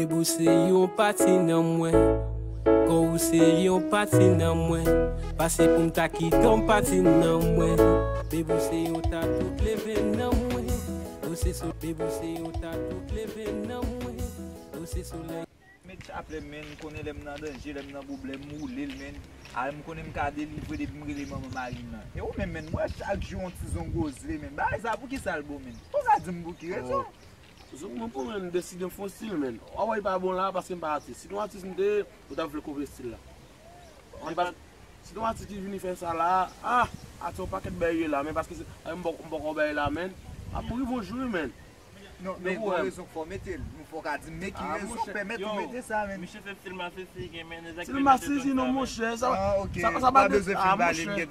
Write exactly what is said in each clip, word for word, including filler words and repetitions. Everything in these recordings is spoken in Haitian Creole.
Baby, ou se yon pati nan mwen. Kò ou se yon pati nan mwen. Pase pou m ta kite yon pati nan mwen. Baby, ou se yon tatou k leve nan mwen. Ou se so, baby, ou se yon tatou k leve nan mwen. Ou se solèy. Met chaplè, men, m konnen lè m nan danje, lè m nan pwoblèm, m woule l, men. A, m konnen m ka delivre depi m rele manman mari m nan. E ou menm, men, m wè chak jou yon ti zong wòz vle, men. Bagay sa, pou ki sa l bon, men? Ou ka di m pou ki rezon? Zong mwen pou mwen deside m fè yon stil, men. W a wè li pa bon la paske m pa atis. Si te yon atis m te ye, ou t ap vle kopye stil la. Mwen pa, si te yon atis ki vini fè sa la, ah, atis yon pakèt bagay ye la, men paske se, m poko, m poko bay la, men. M ap rive yon jou, men. Non, men gon rezon k fè w mete l. Nou fò ka di m, men ki rezon k pèmèt ou mete sa, men? Misye se stil masisi gen, men. Stil masisi non, monchè. Sa, sa, sa pa vle, ah, monchè.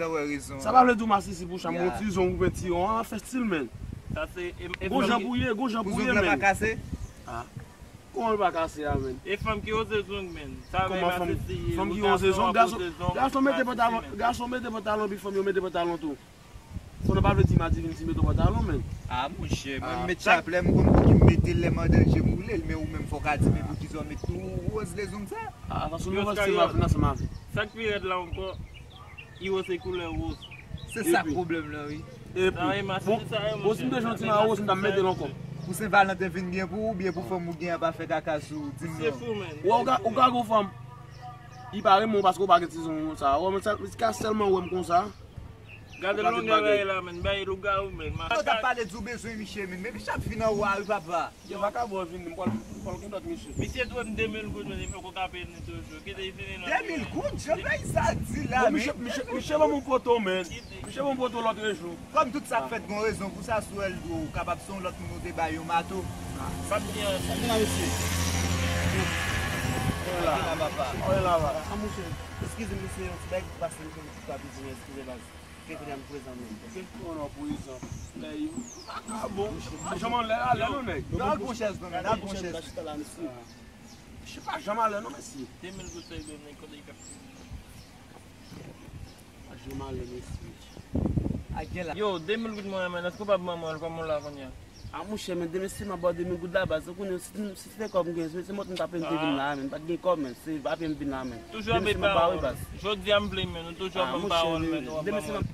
Sa pa vle di w masisi pou chanm, yon ti zong ou penti yon, an fè stil, men. Sa se, e, e, gon jan pou ye, gon jan pou ye, men. Pou zong lan pa kase? Ah. Kòman l pa kase a, men? E fanm ki woze zong, men. Sa vle masisi, fòm ki woze zong, gason, gason mete pantalon, gason mete pantalon, epi fanm yo mete pantalon tou. Fò nou pa vle di m adivinye si mete w pantalon, men. Ah, monchè, mwen m met chaplè, m konn pou ki m mete l lè m an danje, m woule l, men ou menm fò w ka di, men pou ki sa w met tou wòz lezong sa? Ah, sa sou nouvo stil m ap vin ansanm avè. Sa k pi rèd la ankò, Iwo se koulè wòz. Se sa k pwoblèm lan, wi. Epi, bon, bon, si m te jwenn ti mawo, si m t ap mete l ankò. Pou Sen Valanten vin byen pou ou, oubyen pou fanm ou gen an pa fè kaka sou ou, di m non. Se fou, men. Wè, ou ka, ou ka gon fanm, li pa renmen w paske w pa gen ti zong sa. Wè, men sa, li ka sèlman wè m konsa. Gade longè bagay la, men, bay lougawou, men. Yo t ap pale di w bezwen misye, men, men misye ap vin anwo a, wi, papa. Yo, vakabon vini, m pral, m pral gen lòt misye. Misye dwe m de mil goud, men li poko ka peye m li toujou. Kite li vini nan. De mil goud? Jan bagay sa di la, men. Misye, misye, misye ban m yon poto, men. Misye ban m poto lòt jou. Kòm tout sa k fèt gon rezon pou sa, si w wè l dwe w kapab se yon lòt moun ou te bay yon mato. Sa t gen, sa t gen la, mesye? Mwen la. Mwen la, papa. Mwen la, papa. Ah, monchè, eskize m, mesye, yon ti bèg, pase m pou m pa piti, men eskize, baz. Ke kounye a m prezan menm, oke? Ou nan prizon. Lè yo, vakabon. Pa janm anlè, alè non, nèg. Nan gon chèz non, men, nan gon chèz. Misye pa janm alè non, mesye. De mil goud sa yo, nèg, kote li ka. Pa janm alè, mesye. A gen la. Yo, de mil goud mwen, men, èske w pa ban mwen l, kòman w la kounye a? Ah, monchè, men demen si m ap ba w de mil goud la, baz, ou konnen, si, si se te kòb m gen, se, se mòt m t ap peye m te vin la, men, m pa t gen kòb, men, se pa peye m vin la, men. Toujou ap bay pawòl. Jodi a m vle, men, ou toujou ap ban m pawòl, men, ou ap ban mwen.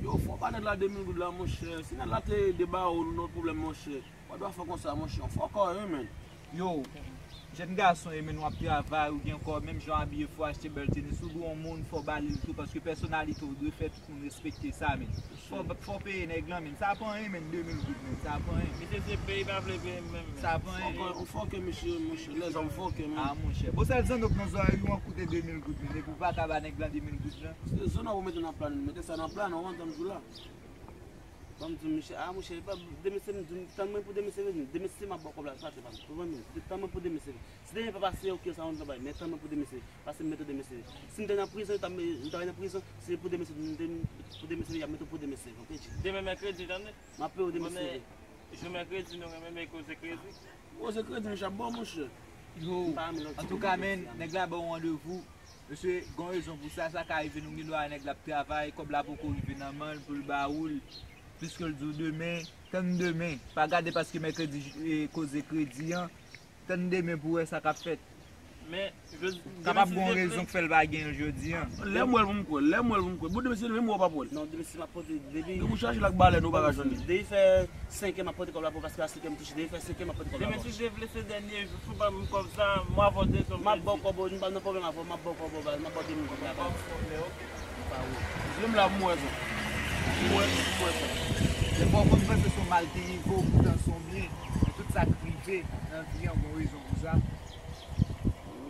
Yo, fò w ba nèg la de mil goud la, monchè. Si nèg la te ede ba ou, nou nan pwoblèm, monchè. Ou pa dwe fè konsa, monchè. Ou fòkè, wi, men. Yo, jèn gason, e, men, w ap travay, ou gen kòb, menm jan w abiye, fò w achte bèl tenis, ou dwe yon moun, fò w ba li l tou, paske pèsonalite w dwe fè tout moun respekte sa, men. Fò, fò peye nèg lan, men. Sa pa anyen, men, de mil goud, men. Sa pa anyen. Misye se peye pa vle peye m menm, men. Sa pa anyen. Ou fòkè, ou fòkè, mesye, monchè. Lèzòm fòkè, men. Ah, monchè. Bon, sèl zannòk nan zòrèy ou an koute de mil goud, men. Epi w pa ka ba nèg lan de mil goud lan. Se zannòk ou mete nan plan, mete sa nan plan, ou antann jou la. Ban m di w, mesye, ah, monchè, demen se m di w, tann mwen pou demen se vini. Demen se m ap ba w kòb la, sa se pa m. Ou konprann, men? Tann mwen pou demen se vini. Si demen pa pase, oke, sa yon lòt bagay, men tann mwen pou demen se vini. Pase m mete w demen se vini. Si m te nan prizon, yo t ap, m ta nan prizon, se pou demen se vini, pou demen se vini, y ap mete w pou demen se vini, oke, G? Demen mèkredi, tande? M ap peye w demen se vini. Jou mèkredi, nou renmen bay koze kredi. Koze kredi, mesye, ap bon, monchè. Yo, antouka, men, nèg la ba w randevou. Mesye, gon rezon pou sa, sa ka rive nou gen dwa nèg la ap travay, kòb la poko rive nan men l pou l ba ou l, piske l di w demen, tann demen, pa gade paske mèkredi, e, koze kredi an, tann demen pou wè sa k ap fèt. Men, kapab gon rezon k fè l pa gen l jodi an. Lè m wè l pou m kwè l, lè m wè l pou m kwè l. Bon, demen se demen m wè w p ap wè l. Non, demen se m ap pote, depi. Depi w chaje l ak balèn ou pa ka jwenn li. Depi fè senk è m ap pote kòb la pou, paske a senk è m touche. Depi fè senk è m ap pote kòb la pou. Demen si w te vle se dènye jou, fò w ban m kòb sa, m avè w desanm. M ap ba w kòb ou, m pa nan pwoblèm avè w, m ap ba w kòb ou, baz, m ap ba w de mil goud la, baz. Menm la pou m wè sa. Pou m wè, pou m wè sa. Men fò w konn panse se yon mal te rive w, poutan se yon byen. Men tout sa k rive nan vi an, gon rezon pou sa.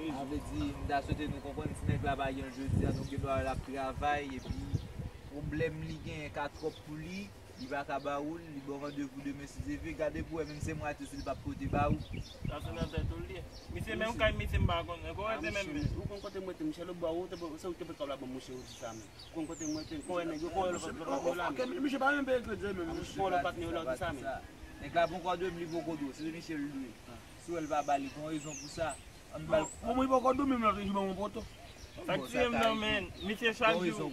Sa vle di, m ta swete nou konprann, si nèg la pa gen l jodi a, nou gen dwa wè l ap travay, epi pwoblèm li genyen ka twòp pou li, li pa ka ba ou l, li ba w randevou demen si Dye vle, gade pou wè, menm se mwa tou si l p ap pote ba ou. Sa se nan tèt ou l ye. Misye menm kay misye m pa konnen, kote w rete menm, men? Ou konn kote m rete, Michel, ou bò, ou te, se ou ki te pote kòb la ban m, monchè, ou di sa, men. Ou konn kote m rete, ou konn wè nèg yo, ou konn wè lòt patnè yo la, men. Misye pa menm peye kredi, menm, monchè. Ou konn wè lòt patnè yo la, ou di sa, men. Nèg la pran kòb de m, li poko dwe, se Michel l dwe. Si w wè l pa ba li, gon rezon pou sa. Ann ba l. Bon, mwen poko dwe, menm lòt jou ban m yon poto. Sa k tiye m nan, men, misye chak jou,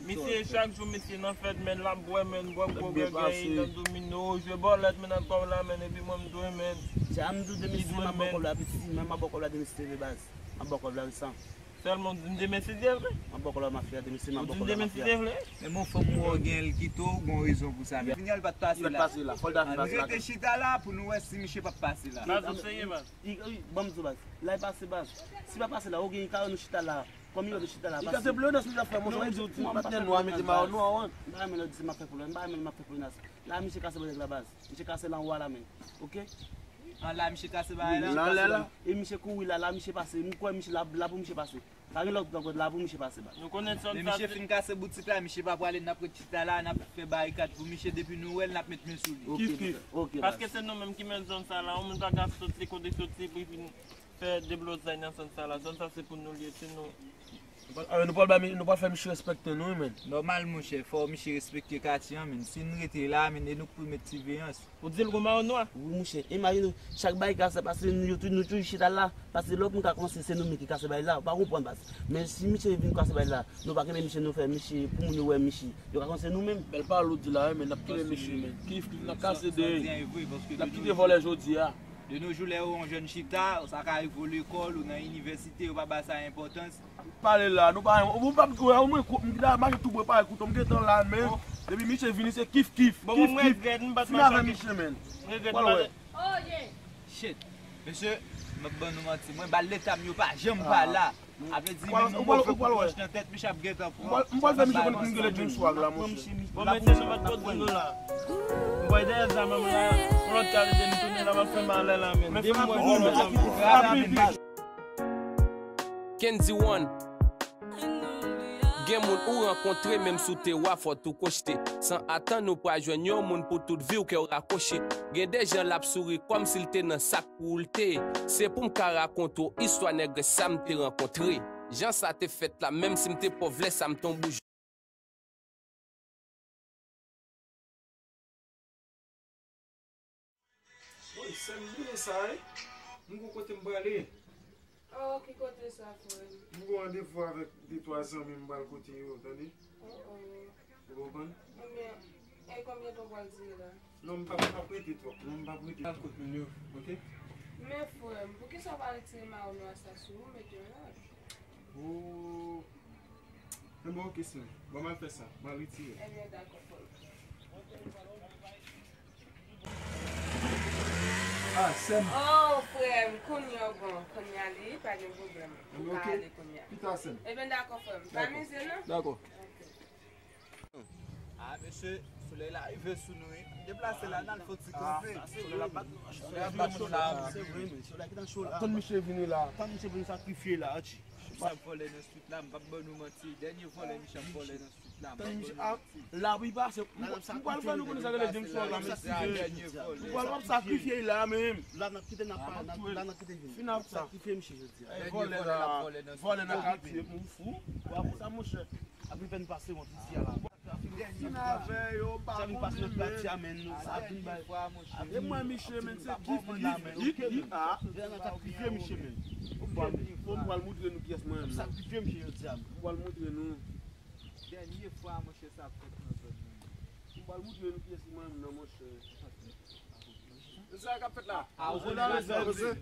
misye chak jou, misye nan fèt, men, l ap bwè, men, bwè gwo, bwè grenn, nan domino, jwe bòlèt, men, nan kò la, men, epi mwen, m dwe, men, m dwe, men. M ap bò kòb la, piti, men m ap bò kòb la demen si te vle baz. M ap bò kòb la, wi, san. Sèlman, m di m demen si te vle. M ap bò kòb la, mafya, demen si, m ap bò kòb la, mafya. Men bon, fanm ou gen l kite w, gon rezon pou sa. Vini an, li pa t pase la. Li pa t pase la. Fò l ta vin pase la. Nou rete chita la pou nou wè si misye p ap pase la. Baz, ou serye, baz? Ban m di w, baz. La, li pase, baz. Si pa pase la, ou gen kare nou chita la. Kòm yo de chita la, li kase pleyonas, misye ap fè, monchè, ou di w ti patnè nwa mete mayo nwa, wi. M pa renmen lè w di se m ap fè pleyonas, m pa renmen lè m ap fè pleyonas. La, misye kase nèg la, baz. Misye kase lan wa la, men. Oke? An la, misye kase bagay la? Wi, misye kase la. E misye kouri la, la, misye pase. M kwè misye la, la pou misye pase. Pa gen lòt ankò, la pou misye pase, baz. Nou konnen zòn sa. Lè misye fin kase boutik la, misye pa prale, n ap ret chita la, n ap fè barikad pou misye, depi nou wè l, n ap met men sou li. Kif, kif. Oke, baz. Paske se nou menm ki mèt zòn sa la, yon moun pa ka soti kote soti pou l vin fè deblozay nan zòn sa la. Zòn sa se pou nou l ye, se nou. Nou pral, nou pral ba mi-, nou pral fè misye respekte nou, wi, men. Nòmal, monchè, fò misye respekte katye an, men. Si n rete la, men, e nou k pou met siveyans. Ou di l gon mayo nwa? Wi, monchè, imajine w, chak bagay kase, paske nou, yo tou, nou toujou chita la, paske lòt moun ka kòmanse, se nou menm ki kase bagay la, ou pa konprann, baz. Men si misye vin kase bagay la, nou pa kenbe misye, nou fè misye, pou moun yo wè misye, yo ka kòmanse nou menm. Bèl pawòl ou di la, wi, men n ap kenbe misye, men. Kif, kif, n ap kase de, n ap kite vòlè jodi a. De nos jours, lè ou yon jèn chita, sa ka rive w lekòl, ou nan inivèsite, yo pa ba sa enpòtans. Pale la, nou pa, ou pa, ou mwen, m ta mache tou bwe pale kouto, m gentan la, men, depi misye vini, se kif, kif, kif, kif. Fini avè misye, men. Pral wè. Shit. Mesye, m ap ban nou manti. Mwen, bal leta m yo pa janm pa la. Avle di, menm yon move kout wòch nan tèt, misye ap gentan pran. M pral fè misye konnen pou m gen le James Swag la, monchè. Bon, mesye, nou mèt kote nou la. M voye dèyè zam an la, yon lòt kalite m tounen la, m ap fè malè la, men. Depi m wè yon lòt zam. Kendy One. Gen moun ou rankontre, menm si w te wa, fò tou kwochte. San atann, ou pral jwenn yon moun pou tout vi w, kè w rakwoche. Gen de jan l ap souri kòmsi l te nan sak pou l te ye. Se pou m ka rakonte w istwa nèg sa m te rankontre. Jan sa te fèt la, menm si m te pòv lè sa m tonbe. Woy, sè m, bliye sa, wi. M gon kote m prale. Oh, ki kote sa, frè m? M gon randevou avèk de twa zanmi m, m pral kote yo, tande? Oh, oh. Ou konprann? Ebyen, e konbyen tan w pral dire la? Non, m p ap, m p ap rete twòp, non, m p ap rete twòp. Al kot moun yo, oke? Men, frè m, poukisa w pa retire mayo nwa sa sou ou, mete yon lòt? Oh. Enben, oke, sè m. Bon, m al fè sa. M al retire. Ebyen, dakò, frè m. Ah, sè m. Oh, frè m, kounye a bon, kounye a li, pa gen pwoblèm. Ou ka ale kounye a. Pita, sè m. Ebyen, dakò, frè m. Pa mize, non? Dakò. Ah, mesye, solèy la rive sou nou, wi. Deplase la, n al fè yon ti kanpe. Solèy la bat nou, solèy la bat nou la. Se vre, men. Solèy ki nan cho la. Tann misye vini la. Tann misye vini sakrifye la, atchi. Misye ap vòlè nan street la, m p ap ban nou manti. Dènye vòlè, misye ap vòlè nan street la, m p ap ban nou manti. Lapli pase, m pral fè nou konnen sa rele James Swag la, mesye. M pral ap sakrifye la menm. La n ap kite, n ap, la n ap kite vini. Fin ap sa. Sakrifye misye jodi a. Dènye vòlè la, vòlè nan katye, moun fou. Sa, monchè. Ap vin fè n pase wont isi a la. Fin avè yo, pa konnen, men. Sa vin pase nan katye a, men, nou, sa vin bay. E mwen, misye, men, se kif, kif, kif, kif, a. Deja n ap sakrifye misye, men. Fò m pral moutre nou kiyès mwen menm nan. Sakrifye misye jodi a, men. M pral moutre nou. Dènye fwa, monchè, sa ap fèt nan zòn nan. M pral moutre nou kiyès mwen menm nan, monchè. Se sa k ap fèt la. A, respè,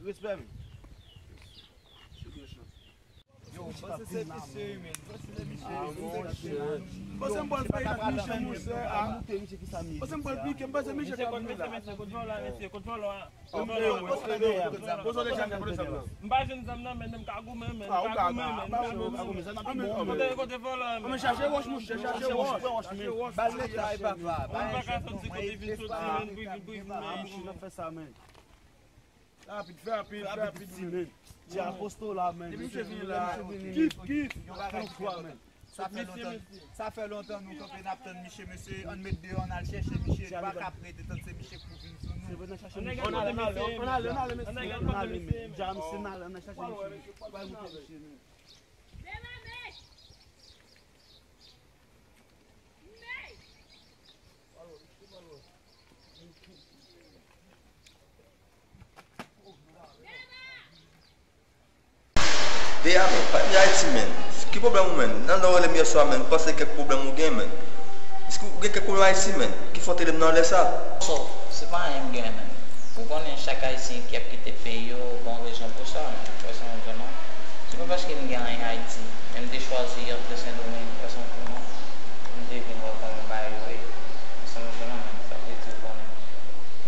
respè, men. Yo, m panse se misye wi, men. M panse se misye wi. M panse m pral fè ak misye, monchè, a. M panse m pral pike, m panse misye k ap vini la. Mesye, kot vòlò a, mesye, kot vòlò a. M pa jwenn zam nan, men, m ka goumen, men, m ka goumen, men, m ka goumen, men. Kote, kote vòlò a, men. Chache wòch, monchè, chache wòch. Bal leta, papa. Moun pa ka soti kote vin soti, men, pou vin, pou vin, men. Rapid, fè rapid, fè rapid, men. Ti aposto la, men. Depi misye vini la, kif, kif. Yon bagay ki fè lontan. Sa fè lontan, sa fè lontan nou kanpe, n ap tann misye, mesye. Ann met deyò, ann al chèche misye. Nou pa ka ap rete tann se misye k pou vin sou nou. Ann ale, ann ale, ann ale, ann ale, mesye. Ann ale, ann ale, men. Dja, mesye, ann ale, ann al chache misye. Ann al moute misye, men. Ya, men, pa di Ayiti, men. Ki pwoblèm ou, men? Nan lè w rele m yèswa, men, m panse kèk pwoblèm ou gen, men. Èske ou gen kèk pwoblèm Ayiti, men? Ki fè w te rele m nan lè sa? So, se pa anyen m gen, men. Ou konnen chak Ayisyen ki ap kite peyi yo, gen yon rezon pou sa, men. Ou wè sa m ap di w, non? Se pa paske m gen anyen Ayiti, men m te chwazi antre Sendomeng, ou wè sa m ap di w, non? M te vin wè kòman bagay yo ye. Ou wè sa m ap di w, non, men? Sa vle di, ou konnen.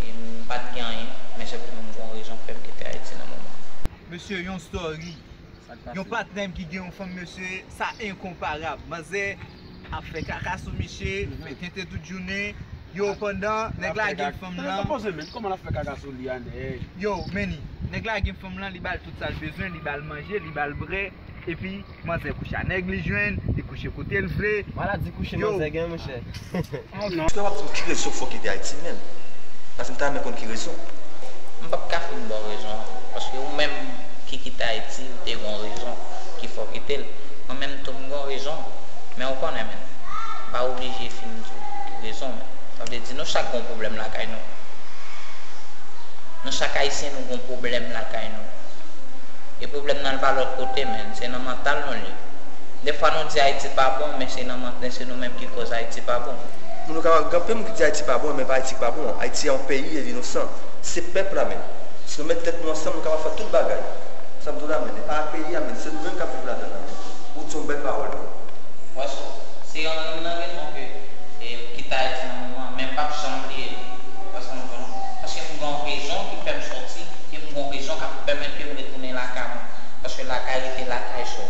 E m pa t gen anyen, men se pou m gen yon rezon k fè m kite Ayiti nan moman. Mesye, yon story. Yon patnè m ki gen yon fanm, mesye, sa enkonparab. Manzè ap fè kaka sou misye, fè tenten tout jounen. Yo, pandan nèg la gen fanm nan. Poze, men, kòman l ap fè kaka sou li a, nèg? Yo, Manny, nèg la gen fanm nan, li ba l tout sa l bezwen, li ba l manje, li ba l bwè, epi manzè kouche a nèg li jwenn, li kouche kote l vle. Maladi kouche manzè gen, monchè. Èske w ap di m ki rezon fè w kite Ayiti menm? Paske m ta renmen konn ki rezon. M p ap ka fin ba w rezon an, paske ou menm ki kite Ayiti, ou te gen yon rezon ki fè w kite l. Mwen menm tou, m gen yon rezon, men ou konnen, men, m pa oblije fin di w rezon, men. Sa vle di, nou chak gen yon pwoblèm lakay nou. Nou chak Ayisyen, nou gen yon pwoblèm lakay nou. E pwoblèm nan, li pa lòt kote, men, se nan mantal nou l ye. Defwa nou di Ayiti pa bon, men se nan mantal, se nou menm ki kòz Ayiti pa bon. Moun yo ka, gen anpil moun ki di Ayiti pa bon, men pa Ayiti ki pa bon. Ayiti a yon peyi, e li inosan. Se pèp la menm. Si nou met tèt nou ansanm, nou kapab fè tout bagay. Sa m di w la, men, e pa peyi a, men, se nou menm k ap viv ladan l la, men. Ou di yon bèl pawòl, men. Wè so, se youn nan rezon ke, e, m kite Ayiti nan moman an, men m p ap janm bliye li. Ou wè sa m di w, non? Paske m gen yon rezon ki fè m sòti, e m gen yon rezon k ap pèmèt ke m retounen lakay mwen. Paske lakay rete lakay, so.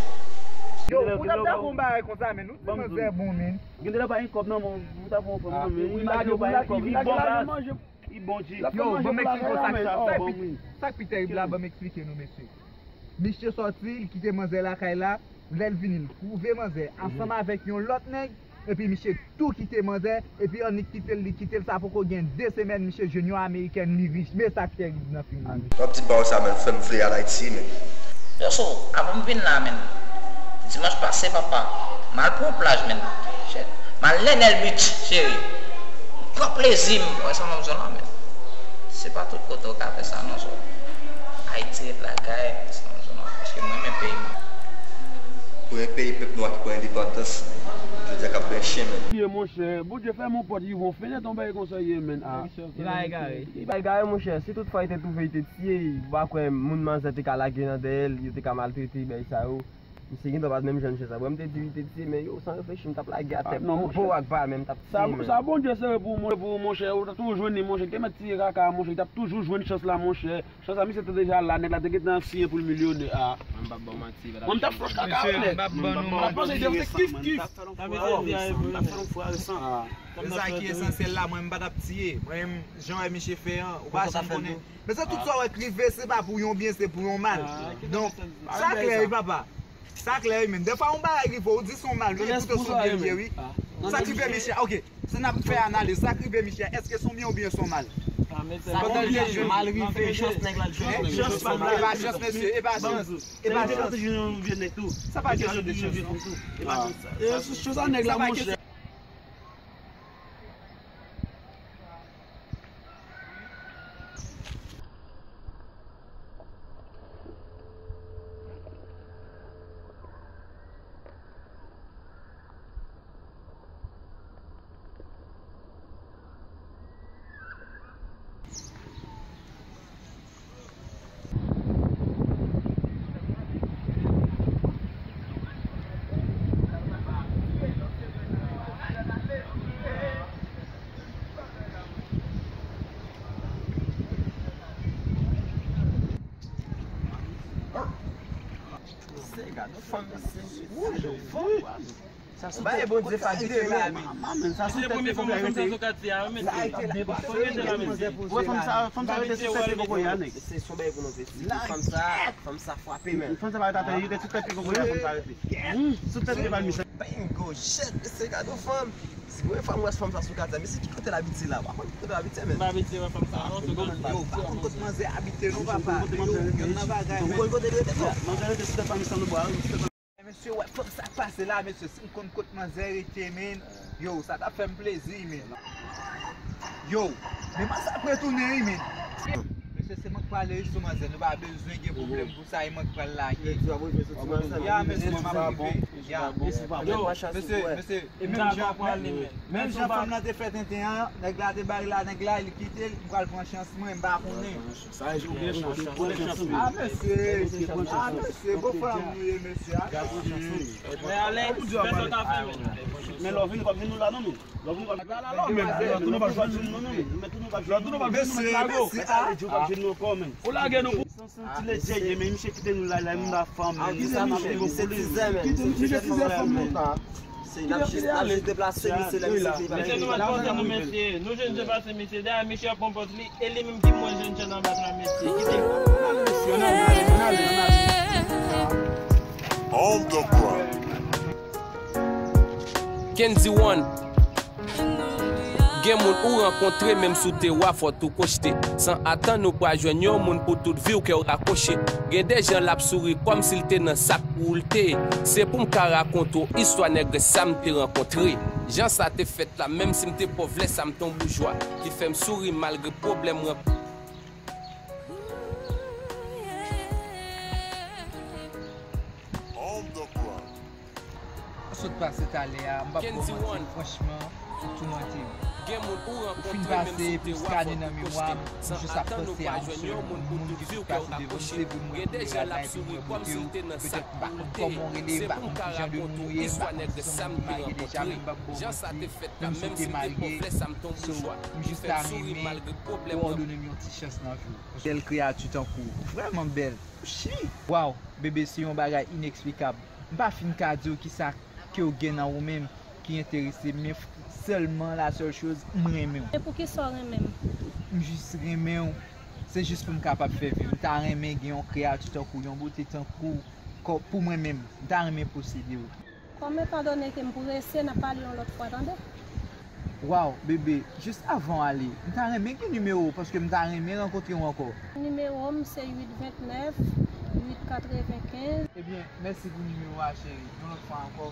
Yo, ou t ap dakò yon bagay konsa, men, ou di manzè bon, men. Gen de lè pa gen kòb, non, men, ou t ap pran fanm, non, men, imajine w pa gen kòb, li bon, li bon, G. Yo, ban m eksplike w sa k, sa k pi, sa k pi tèrib la, ban m eksplike nou, mesye. Misye sòti, li kite manzè lakay la, lè l vini, l twouve manzè ansanm avèk yon lòt nèg, epi misye tou kite manzè, epi annik kite l, li kite l, sa poko gen de semèn, misye jwenn yon amerikèn, li rich, men sa k tèrib nan fim nan. W ap di pawòl sa, men, fè m vle al Ayiti, men. Yo, so, avan m vin la, men, dimanch pase, papa, m al pran yon plaj, men, shit, m al Nènèl Beach, cheri. M pran plezi m, w wè sa m ap di w la, men. Se pa tout kote w ka fè sa, non, so. Ayiti ret lakay, sa m di w, non, paske m renmen peyi m. Premye peyi pèp nwa ki pran endepandans, jodi a k ap benchen, men. Ye, monchè, Bondye fè m yon pòt, Yvon, fenèt yon bagay konsa ye, men, a. Li pa egare. Li pa egare, monchè, si tout fwa li te twouve li te tiye, ou pa kwè moun manzè te ka lage nan dèyè l, yo te ka maltrete bagay sa yo. Misye gen dwa pa t menm jwenn chans la. Bon, m te di li te tiye, men yo, san reflechi, m t ap lage atè. Ah, non, popo ak pa, men m t ap tiye, men. Sa Bondye sere pou ou, mon-, pou ou, monchè, ou t ap toujou jwenn li, monchè. Li te mèt tiye kaka, monchè, li t ap toujou jwenn chans la, monchè. Chans la, misye te deja la, nèg la te gentan siyen pou l milyonè, ah. Mwen m p ap ba w manti, pa t ap. Mwen m t ap fòs kaka, mesye, nèg. M p ap ba nou manti. M t ap fè l on fwa resan, m t ap fè l on fwa resan. Ah. Se sa ki esansyèl la, mwen m pa t ap tiye. Mwen menm, jan w wè misye fè an, ou pa janm konnen. Men se tout sa w wè k rive, se pa pou yon byen, se pou yon mal. Donk, sa klè, wi, papa. Sa klè, wi, men. Defwa, yon bagay rive, ou di se yon mal, men epoutan se yon byen l ye, wi. Sa k rive misye a, ok, si n ap fè analiz, sa k rive misye a, èske se yon byen oubyen se yon mal? Sa k rive, mal rive. Chans nèg la, chans nèg la. E pa chans, mesye, e pa chans. E pa chans. Sa pa kesyon de chans, non. E pa chans, sa. E sou chans a nèg la, monchè. Mesye, gade fanm, mesye. Wouy, fanm. Sa sou tèt Bondye fè abite la, men. Sa sou tèt li pou fè rete. Ou wè fanm sa, fanm sa rete sou tèt li poko ya, nèg. Se son bagay pou nou vesti. Fanm sa, fanm sa frape, men. Fanm sa pa rete atè, li rete sou tèt li poko ya, fanm sa rete. Sou tèt li pa misye. Bingo, shit, mesye, gade yon fanm. Si premye fwa m wè fanm sa sou katye a, mesye, ki kote l abite la? Pa konn ki kote l abite, men. M pa abitye wè fanm sa, non, se konn yo. Ou pa konn kote manzè abite, non, papa. Yo, yo nan bagay, men. Ou konn kote li rete, frè? Manzè rete sou tèt pa misye, anba bwa, wi, sou tèt. Mesye, wè fanm sa k pase la, mesye, si m konn kot manzè rete, men, yo, sa t ap fè m plezi, men. Yo, men manzè ap retounen, wi, men. Mesye, Se mwen k pale wi sou manzè, nou pa bezwen gen pwoblèm pou sa, e mwen k pral lage. Ya, mesye, m ap rive. Ya. Mesye, mesye, e menm jan, menm jan fanm nan te fè tenten an, nèg la te bay la, nèg la, li kite l, m pral pran chans mwen, m pa konnen. Sa e jan ou gen chans, ou konnen chans ou. Ah, mesye, ah, mesye, bon fanm nou ye, mesye, ah, mesye. Men Alex, fè sa w ta fè, men. Men lè w vini, w p ap jwenn nou la, non, men. Lòt nou pa jwenn nou, non, non, men tou nou pa jwenn nou, men lago. Mesye, mesye, ah. Ou lage nou pou. Santi le J J, men misye kite nou la, la, nou la fanm. Misye, misye, misye tizè, men. Misye tizè fanm nou ta. Se, n ap jis, n ap jis deplase, misye, la, misye, misye, nou mèt poze nou, mesye. Nou jwenn deplase, mesye. Dayè, misye ap pran pòz li, e li menm ki mwen jwenn chèn anba la, mesye. Kite. On the ground. Kendy One. Gen moun ou rankontre, menm si w te wa, fò tou kochte. San atann, ou pral jwenn yon moun pou tout vi w, kè w rakwoche. Gen de jan l ap souri, kòmsi l te nan sak pou l te. Se pou m ka rakonte w istwa nèg sa m te rankontre. Jan sa te fèt la, menm si m te pòv, lè sa m te yon boujwa. Ki fè m souri malgre pwoblèm rank. On the ground. Sot pase talè a, m p ap ba w manti, franchman, ou toumante m. Ou fin pase plis k ane nan memwa m, m jis ap panse a yon sèl moun, yon moun ki sot pase devan m, se vre m wè koulè l atay pou m wè bote w, petèt m pa konn kòman w rele, m pa konn ki jan de moun ou ye, m pa konn si se yon moun m marye deja, men m p ap ba w manti, menm si w te marye, so, m jis ta renmen kowòdone m yon ti chans nan vi w. Bèl kreyati tankou w, vrèman bèl. Chi! Waw, bebe, se yon bagay ineksplikab. M pa fin ka di w kisa ke w gen nan ou menm ki enterese m, men f-, sèlman la sèl choz, m renmen w. E poukisa w renmen m? M jis renmen w. Se jis pou m kapab fè vi. M ta renmen gen yon kreyati tankou w, yon bote tankou w, kò-, pou mwen menm. M ta renmen posede w. Kòm etandone ke m prese, n a pale yon lòt fwa, tande? Waw, bebe, jis avan w ale, m ta renmen gen nimewo w, paske m ta renmen rankontre w ankò. Nimewo m se uit vennèf, uit katrevenkenz. Ebyen, mèsi pou nimewo a, cheri. Yon lòt fwa ankò.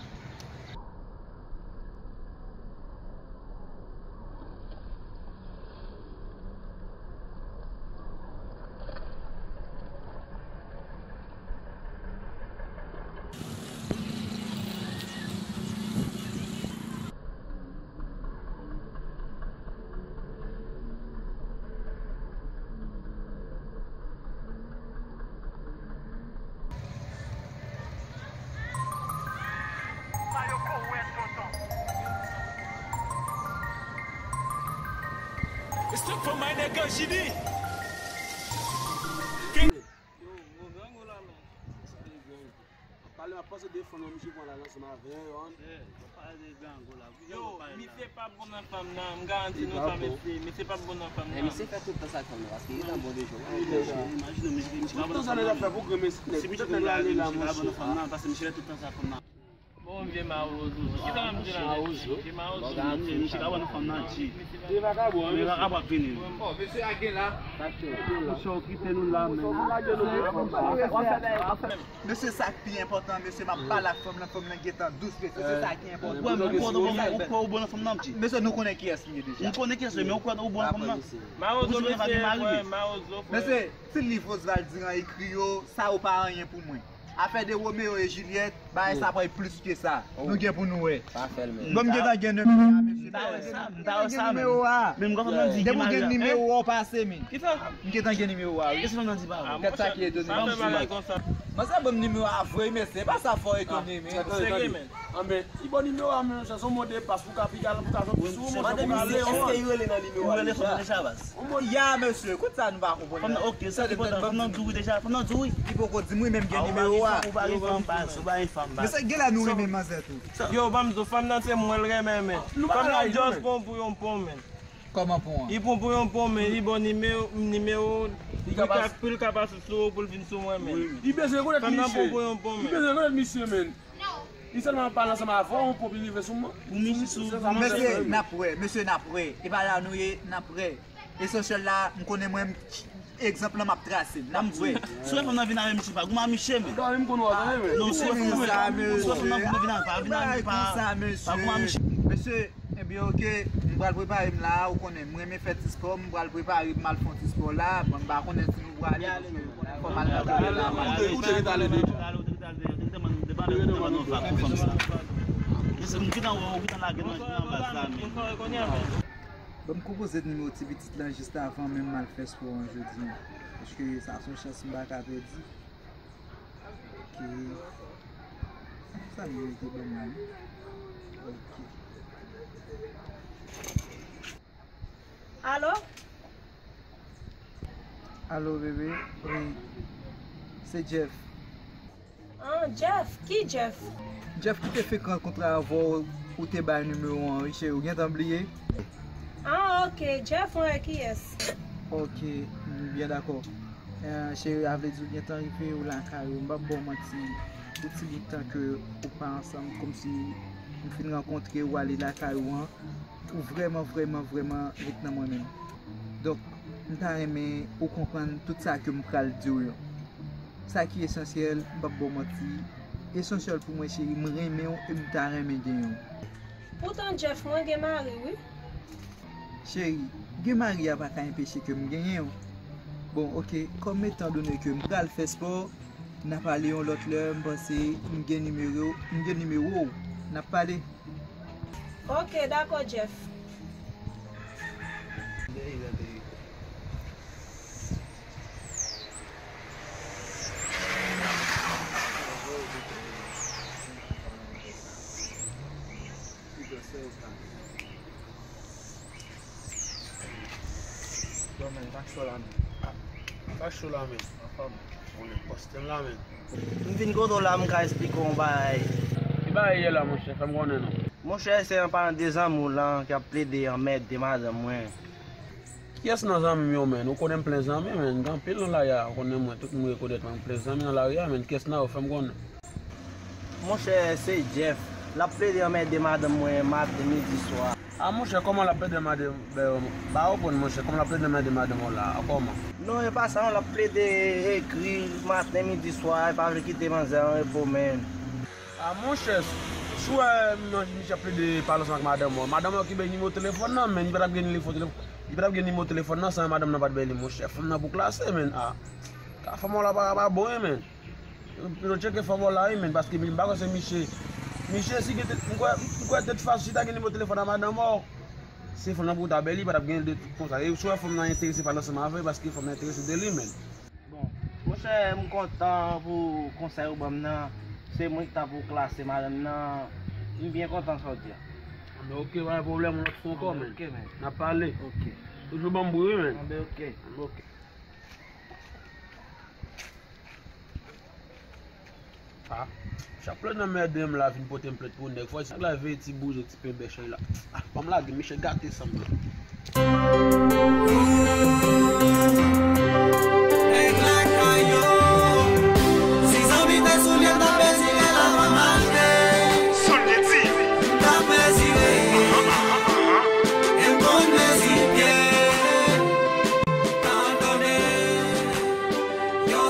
It's time for my nigga G D. King. Yo, yo, Grangola, man. Pale, m ap pase defann yon misye pran la ansanm avè yo. Yo, misye pa bon nan fanm nan, m garanti nou sa, mesye. Misye pa bon nan fanm nan. Misye fè tout tan sa ak fanm nan, paske li nan bon de jan. Imajine w, misye, misye pa bon nan fanm nan. Tout tan sa nèg ap fè pou granmesi, nèg, tout tan nèg la ale la, monchè. Misye pa bon nan fanm nan, paske misye fè tout tan sa ak fanm nan. Bon, vye mawozo. Kisa n ap di la, mesye? Vye mawozo, mesye, misye ka wè nan fanm nan di. Vye vakabon, vye vakabon ap vini. Bon, mesye a gen la. Mesye, w kite nou la, men. Mesye, sa k pi enpòtan, mesye, m ap pale ak fanm nan, fanm nan gentan dous, mesye, se sa ki enpòtan. Ou kwè, ou kwè, ou kwè w bon nan fanm nan, ti? Mesye, nou konnen kiyès li ye deja. Nou konnen kiyès li ye, men ou kwè ou bon nan fanm nan? Mawozo, mesye, mawozo, frè. Mesye, si liv Oswald Durand ekri yo, sa yo pa anyen pou mwen. Afè de Romeo e Juliet, bagay sa pral plis ke sa. Nou gen pou nou wè. Pa fè l, men. Bon, m gentan gen nimewo a, mesye. M ta wè sa, m ta wè sa, men. Depi w gen nimewo a, w pase, men. Kisa? M gentan gen nimewo a, wi. Kisa fanm nan di pa ou? Gad sa ki etone. Manzè ban m nimewo a vre, mesye. Se pa sa fò etone, men. Serye, men. Anben, li ba w nimewo a, men, se yon mo de pas pou ka piga, pou ka soti sou, monchè, pou ka ale. Èske li rele nan nimewo a deja? Ya, mesye, kout sa nou pa konprann la. Fanm nan, ok, sa ki enpòtan, fanm nan di w wi deja, fanm nan di w wi. Li poko di m wi, men m gen nimewo a. Ou pa gen fanm, baz, ou pa gen fanm, baz. Mesye, genlè nou renmen manzè tou. Yo, ban m di w, fanm nan se mwen l renmen, men. Fanm nan just pran pou yon pon, men. Kòman pon an? Li pran pou yon pon, men li ba w nimewo, nimewo, pou l ka, pou l ka pase sou ou, pou l vin sou mwen, men. Li bezwen rekonèt misye. Fanm nan pran pou yon pon, men. Li bezwen rekonèt misye, men. Li sèlman ap pale ansanm avè w, yon pon li rive sou mwen. Pou misye sou, pou misye. Mesye, n ap wè, mesye, n ap wè. E pa la nou ye, n ap wè. Esansyèl la, m konnen mwen, egzanp lan m ap trase. N ap wè. Si w wè fanm nan vin avè misye, pa goumen ak misye, men. Non, si w wè fanm nan, si w wè fanm nan vin avè, pa vin avè, pa, pa goumen ak misye. Mesye, ebyen, oke, m pral prepare m la, ou konnen, m renmen fè ti spò, m pral prepare m al fè yon ti spò la, bon, m pa konnen si nou prale, paske m konnen fò m al nan kote la, m al. Ou te, ou te ret ale deja. Ou te ret ale deja, ou te ret ale deja, ou te ret ale deja, ou te ret ale deja. Mesye, m gentan wè w, ou gentan lage nan, nan baz la, men. Bon, m konpoze nimewo ti pitit lan jis avan menm m al fè spò an jodi an. Paske sa se yon chans m pa ka pèdi. Ok. Sa li rete ban mwen. Ok. Alo? Alo, bebe. Wi. Se Jeff. Ah, Jeff? Ki Jeff? Jeff ki te fèk rankontre avè w, ou te bay nimewo an, wi, cheri. Ou gentan bliye? Ah, ok. Jeff, mwen, kiyès? Ok, m byen dakò. Eh, cheri, a vle di ou gentan rive, ou lakay ou. M p ap ba w manti, pou ti bout tan ke ou pa ansanm, kòmsi m fin rankontre ou, ale lakay ou an, ou vrèman, vrèman, vrèman ret nan mwen menm. Donk, m ta renmen ou konprann tout sa ke m pral di w yo. Sa ki esansyèl, m p ap ba w manti, esansyèl pou mwen, cheri, m renmen w e m ta renmen genyen w. Poutan, Jeff, mwen gen mari, wi. Cheri, gen mari a pa ka enpeche ke m genyen w. Bon, ok, kòm etandone ke m pral fè spò, n a pale yon lòt lè, m panse m gen nimewo, m gen nimewo w. N ap pale. Ok, dakò, Jeff. Yo, men, sa k cho la, men? Ah, sa k cho la, men? Anfòm. Ou konnen pòs tèm la, men. M vin kote w la, m ka esplike w yon bagay. Ki bagay ye la, monchè? Fè m konnen non. Monchè, se yon paran de zanmi w lan k ap plede anmède madanm mwen. Kiyès nan zanmi m yo, men? Ou konnen m plen zanmi, men. Gen anpil nan lari a, ou konnen mwen, tout moun rekonèt mwen, m plen zanmi nan lari a, men. Kiyès nan yo? Fè m konnen. Monchè, se Jeff. L ap plede anmède madanm mwen maten, midi, swa. A monchè, kòman l ap plede anmède, ba yo konn, monchè, kòman l ap plede anmède madanm ou la, kòman? Non, e pa sa non, l ap plede ekri maten, midi, swa, e pa vle kite manzè an repo, men. A monchè, si w wè misye ap plede pale ansanm ak madanm ou, madanm ou ki bay nimewo telefòn nan, men, li pa t ap gen nimewo telefòn, li pa t ap gen nimewo telefòn nan san madanm nan pa t bay li, monchè, fanm nan pou klase, men, a. Ka fanm ou la pa, pa bon, men. Pito tcheke fanm ou la, wi, men, paske m pa kwè se misye. Misye, si gen tèt, m kwè, m kwè tèt fasil, si ta gen nimewo telefòn a madanm ou, se fanm nan pou ta bay li, pa t ap gen de tout konsa. E si w wè fanm nan enterese pale ansanm avè l, paske fanm nan enterese de li, men. Bon, monchè, m kontan pou konsèy ou ban m nan. Se mwen ki ta pou klase madanm nan. M byen kontan sa w di a. Anben, ok, pa gen pwoblèm, yon lòt fwa ankò, men. Ok, men. N ap pale. Ok. Toujou ban m bri, wi, men. Anben, ok. Anben, ok. Ah, chak lè nan mède m la vin pote m plent pou nèg. Fò nèg la veye ti bouje, ti pen bèch la. Ah, ban m lage, misye gate san m nan. Nèg lakay yo, si zanmi te soulye, m ta mezire l avan m achte. Soulye di. M ta mezire, e m konn mezi pye. Tande, yo